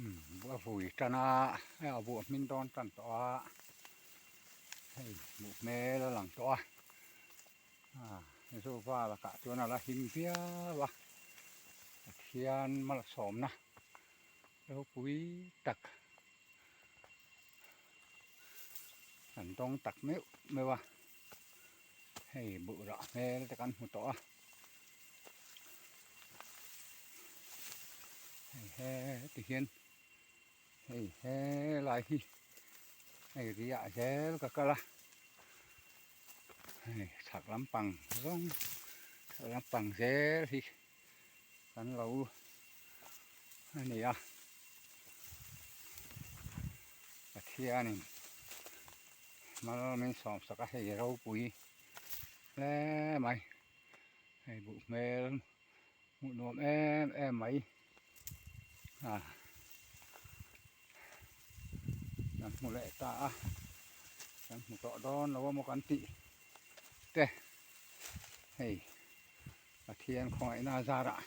Umm a vui tan a hei a buh hmin dawn tan tawh a hei hmuh hmel a lang tawh a ah zu val ah chuan a la him viau a Pathian malsawmna ropui tak kan dawng tak meuh meuh a hei buh rah hmel te kan hmu tawh a. Hei he ti hian hei helai hi hei riah zel ka kal a hei chhak lampang zawng chhak lampang zel hi kan lo a ni a Pathianin mal min sawmsak a hei ropui hle mai. Hei buh hmel hmuh nuam em em mai a kan hmu leh ta a kan hmu tawh dawn lo a maw kan tih te hei Pathian khawngaihna a zarah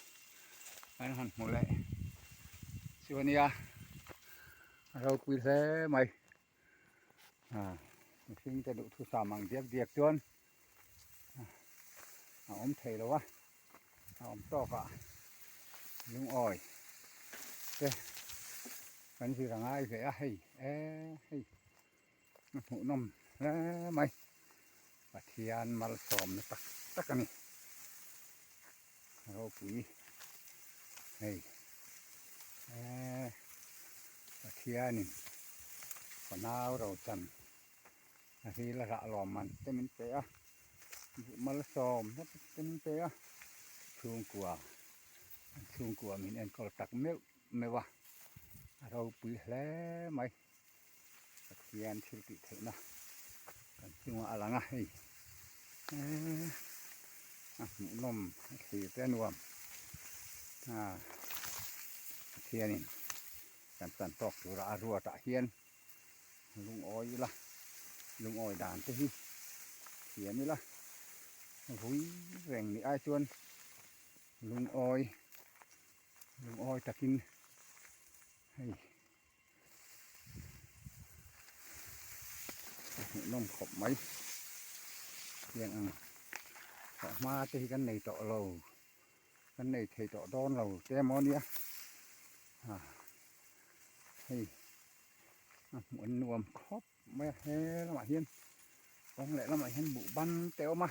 kan han hmu leh chu a nia a ropui hle mai a mihring te duhthusam ang diak diak chuan. a awm thei lo a a awm tawk ah lungawi te kan zir a ngai ve a hei eee hei a hmuhnawm hle mai Pathian malsawmna tak tak a ni ropui hei eee Pathianin fanau rochan. A hil a rah lawm man te min pe a buh malsawm na te min pe a chhungkua an chhungkua min enkawl tak meuh meuh a a ropui hle mai Pathian thil tih theihna kan chungah a lang a hei eee a hmuhnawm a thlir te a nuam ah Pathianin kan tan tawk tura a ruatah hian. Lungawi ila lungawi dan te hi thiam ila vui reng ni ai chuan lungawi lungawi takin hei a hmuhnawm khawp mai tiang ang thawhhma te hi kan nei tawh lo kan nei thei tawh dawn lo te maw nia ah hei. A hmuh an nuam khawp mai a he lamah hian kawng leh lamah hian buh ban te a awm a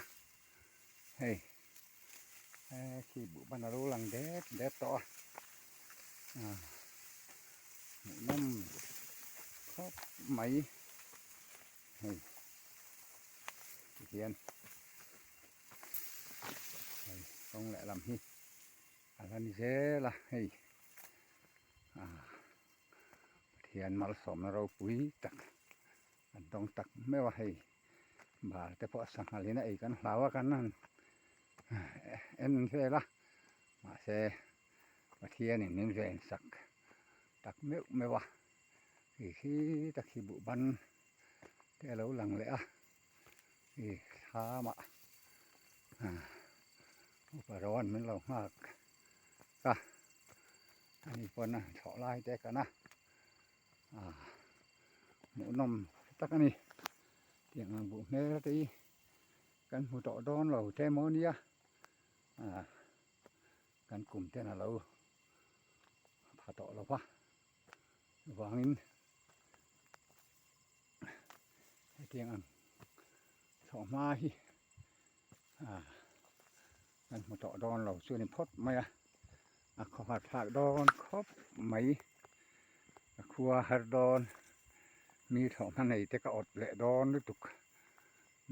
hei khi buh ban a lo lang dep dep tawh a ah hmuhnawm khawp mai hei tihian hei kawng leh lam hi a la ni zel a hei ah. Pathian malsawmna ropui tak an dawng tak meuh a hei bar te pawh sanghal in a ei kan hlau a kan han en vel a mahse Pathian in min ven sak tak meuh meuh a hei khi tak hi buh ban te a lo lang leh a ih thlam ah upa rawn min lo nghak a ani pawn a thlawh lai te kan a ah hmuhnawm tak a ni tiang ang buh hmel te hi kan hmu tawh dawn lo te maw nia ah kan kum ten a lo pha tawh lo va vangin hetiang ang thlawh hma hi ah kan hmu tawh dawn lo chu a ni phawt mai a a khawhar thlak dawn khawp mai a khua har dawn mi thlawhhma nei te ka awt leh dawn lutuk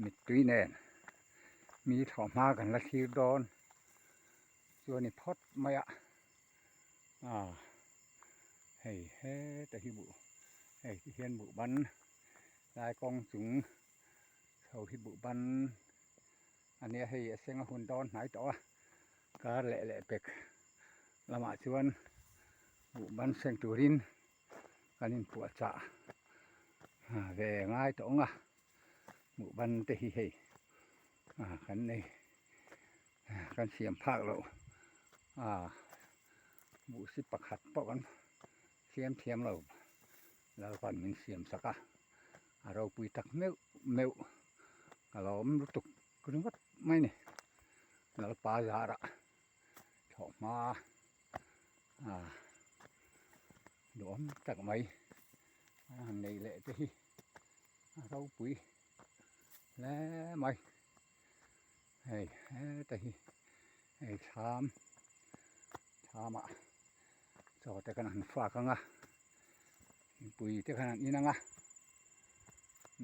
mittui nen mi thlawhhma kan la thlir dawn chu a ni phawt mai a ah hei heta hi buh hei ti hian buh ban lai kawng chung chho hi buh ban a nia hei a seng a hun dawn hnai tawh a kar leh leh pek lamah chuan buh ban seng turin kan inpuahchah ve ngai tawh ang a buh ban te hi hei kan nei kan siam phak loh buh si pakhat pawh kan. siam thiam lo Lalpan min siam sak a, a ropui tak meuh meuh ka lawm lutuk ringawt mai a ni. Lalpa zarah thlawhhma ah duhawm tak mai a han neih leh te hi a ropui hle mai. Hei heta hi hei thlam thlamah chaw te khan an fak ang a mipui te khan an in ang a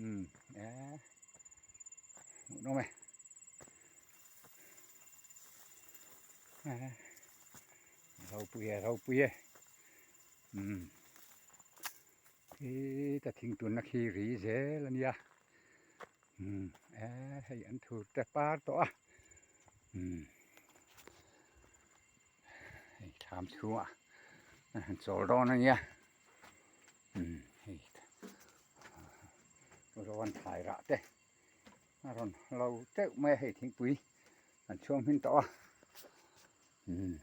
umm eh hmuhnawm e eh ropui e ropui e umm khita thingtunna khi ri zel a nia. Umm eh hei an thur te par tawh a umm hei thlam chhungah an han chawl dawn a nia umm hei rawn thlai rah te a rawn lo teuh mai a hei thingpui an chhuang hmin tawh a umm.